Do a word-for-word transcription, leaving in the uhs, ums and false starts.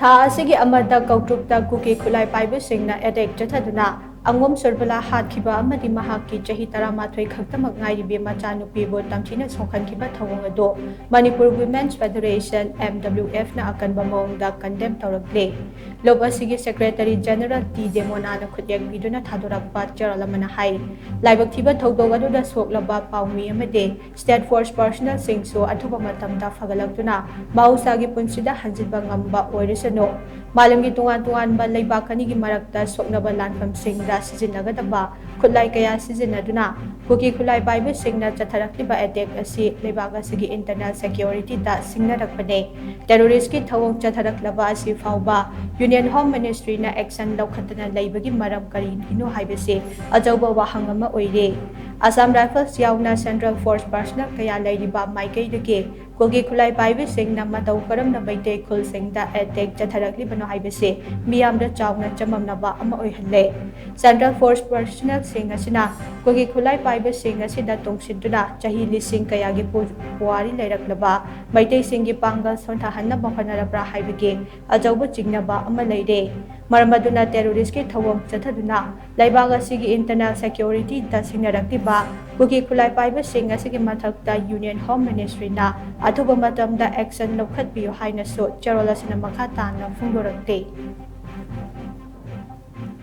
ꯊꯥ ꯑꯁꯤꯒꯤ ꯑꯃꯗ ꯀꯧꯇ꯭ꯔꯨꯛꯇ ꯀꯨꯀꯤ ꯈꯨꯠꯂꯥꯏ ꯄꯥꯏꯕꯁꯤꯡꯅ ꯑꯦꯇꯦꯛ ꯆꯠꯊꯗꯨꯅ ꯑꯉꯣꯝ ꯁꯨꯔꯕꯂꯥ ꯍꯥꯠꯈꯤꯕ ꯑꯃꯗꯤ ꯃꯍꯥꯛꯀꯤ ꯆꯍꯤ ꯇꯔꯥꯃꯥꯊꯣꯏ ꯈꯛꯇꯃꯛ ꯉꯥꯏꯔꯤꯕꯤ ꯃꯆꯥꯅꯨꯄꯤꯕꯨ ꯇꯝꯊꯤꯅ ꯁꯣꯛꯍꯟꯈꯤꯕ ꯊꯧꯑꯣꯡ ꯑꯗꯨ Manipur women's federation, M W ꯑꯦꯐꯅ ꯑꯀꯟꯕ ꯃꯑꯣꯡꯗ ꯀꯟꯗꯦꯝ ꯇꯧꯔꯛꯂꯦ꯫ ꯂꯨꯞ ꯑꯁꯤꯒꯤ ꯁꯦꯀ꯭ꯔꯦꯇꯔꯤ ꯖꯦꯅꯔꯦꯜ ꯇꯤ ꯗꯦꯃꯣꯅꯥꯅ ꯈꯨꯠꯌꯦꯛ ꯄꯤꯗꯨꯅ ꯊꯥꯗꯣꯔꯛꯄ ꯆꯦꯔꯣꯜ ꯑꯃꯅ ꯍꯥꯏ, ꯂꯥꯏꯕꯛ ꯊꯤꯕ ꯊꯧꯗꯣꯛ ꯑꯗꯨꯗ ꯁꯣꯛꯂꯕ ꯄꯥꯎꯃꯤ ꯑꯃꯗꯤ ꯁ꯭ꯇꯦꯠ ꯐꯣꯔꯁ ꯄꯥꯔꯁꯅꯦꯜꯁꯤꯡꯁꯨ ꯑꯊꯨꯕ ꯃꯇꯝꯗ ꯐꯒꯠꯂꯛꯇꯨꯅ ꯃꯍꯧꯁꯥꯒꯤ ꯄꯨꯟꯁꯤꯗ ꯍꯟꯖꯤꯟꯕ ꯉꯝꯕ ꯑꯣꯏꯔꯁꯅꯨ꯫ ꯃꯥꯂꯦꯝꯒꯤ ꯇꯣꯉꯥꯟ ꯇꯣꯉꯥꯟꯕ ꯂꯩꯕꯥꯛ ꯑꯅꯤꯒꯤ ꯃꯔꯛꯇ ꯁꯣꯛꯅꯕ ꯂꯥꯟꯐꯝꯁꯤꯡꯗ ꯁꯤꯖꯤꯟꯅꯒꯗꯕ ꯈꯨꯠꯂꯥꯏ ꯀꯌꯥ ꯁꯤꯖꯤꯟꯅꯗꯨꯅ ꯀꯨꯀꯤ ꯈꯨꯠꯂꯥꯏ ꯄꯥꯏꯕꯁꯤꯡꯅ ꯆꯠꯊꯔꯛꯂꯤꯕ ꯑꯦꯇꯦꯛ ꯑꯁꯤ ꯂꯩꯕꯥꯛ ꯑꯁꯤꯒꯤ ꯏꯟꯇꯔꯅꯦꯜ ꯁꯦꯀ꯭ꯌꯨꯔꯤꯇꯤꯗ ꯁꯤꯡꯅꯔꯛꯄꯅꯤ꯫ ꯇꯦꯔꯣꯔꯤꯁ꯭ꯠꯀꯤ ꯊꯧꯑꯣꯡ ꯆꯠꯊꯔꯛꯂꯕ ꯑꯁꯤ ꯐꯥꯎꯕ ꯌꯨꯅꯤꯌꯟ ꯍꯣꯝ ꯃꯤꯅꯤꯁꯇ꯭ꯔꯤꯅ ꯑꯦꯛꯁꯟ ꯂꯧꯈꯠꯇꯅ ꯂꯩꯕꯒꯤ ꯃꯔꯝ ꯀꯔꯤꯒꯤꯅꯣ ꯍꯥꯏꯕꯁꯤ ꯑꯆꯧꯕ ꯋꯥꯍꯪ ꯑꯃ ꯑꯣꯏꯔꯦ꯫ ꯑꯁꯥꯝ ꯔꯥꯏꯐꯜꯁ ꯌꯥꯎꯅ ꯁꯦꯟꯇ꯭ꯔꯦꯜ ꯐꯣꯔꯁ ꯄꯥꯔꯁꯅꯦꯜ ꯀꯌꯥ ꯂꯩꯔꯤꯕ ꯃꯥꯏꯀꯩꯗꯒꯤ ꯀꯨꯀꯤ ꯈꯨꯠꯂꯥꯏ ꯄꯥꯏꯕꯤꯁꯤꯡꯅ ꯃꯇꯧ ꯀꯔꯝꯅ ꯃꯩꯇꯩ ꯈꯨꯜꯁꯤꯡꯗ ꯑꯦꯇꯦꯛ ꯆꯠꯊꯔꯛꯂꯤꯕꯅꯣ ꯍꯥꯏꯕꯁꯤ ꯃꯤꯌꯥꯝꯗ ꯆꯥꯎꯅ ꯆꯃꯝꯅꯕ ꯑꯃ ꯑꯣꯏꯍꯜꯂꯦ꯫ ꯁꯦꯟꯇ꯭ꯔꯦꯜ ꯐꯣꯔꯁ ꯄꯥꯔꯁꯅꯦꯜꯁꯤꯡ ꯑꯁꯤꯅ ꯀꯨꯀꯤ ꯈꯨꯠꯂꯥꯏ ꯄꯥꯏꯕꯁꯤꯡ ꯑꯁꯤꯗ ꯇꯣꯡꯁꯤꯟꯗꯨꯅ ꯆꯍꯤ ꯂꯤꯁꯤꯡ ꯀꯌꯥꯒꯤ ꯄꯨ-, ꯄꯨꯋꯥꯔꯤ ꯂꯩꯔꯛꯂꯕ ꯃꯩꯇꯩꯁꯤꯡꯒꯤ ꯄꯥꯡꯒꯜ ꯁꯣꯟꯊꯍꯟꯅꯕ ꯍꯣꯠꯅꯔꯕ꯭ꯔꯥ ꯍꯥꯏꯕꯒꯤ ꯑꯆꯧꯕ ꯆꯤꯡꯅꯕ ꯑꯃ ꯂꯩꯔꯦ꯫ ꯃꯔꯝ ꯑꯗꯨꯅ ꯇꯦꯔꯣꯔꯤꯁ꯭ꯠꯀꯤ ꯊꯧꯑꯣꯡ ꯆꯠꯊꯗꯨꯅ ꯂꯩꯕꯥꯛ ꯑꯁꯤꯒꯤ ꯏꯟꯇꯔꯅꯦꯜ ꯁꯦꯀ꯭ꯌꯨꯔꯤꯇꯤꯗ ꯁꯤꯡꯅꯔꯛꯂꯤꯕ ꯀꯨꯀꯤ ꯈꯨꯠꯂꯥꯏ ꯄꯥꯏꯕꯁꯤꯡ ꯑꯁꯤꯒꯤ ꯃꯊꯛꯇ ꯌꯨꯅꯤꯌꯟ ꯍꯣꯝ ꯃꯤꯅꯤꯁꯇ꯭ꯔꯤꯅ ꯑꯊꯨꯕ ꯃꯇꯝꯗ ꯑꯦꯛꯁꯟ ꯂꯧꯈꯠꯄꯤꯌꯨ ꯍꯥꯏꯅꯁꯨ ꯆꯦꯔꯣꯜ ꯑꯁꯤꯅ ꯃꯈꯥ ꯇꯥꯅ ꯐꯣꯡꯗꯣꯔꯛꯂꯤ꯫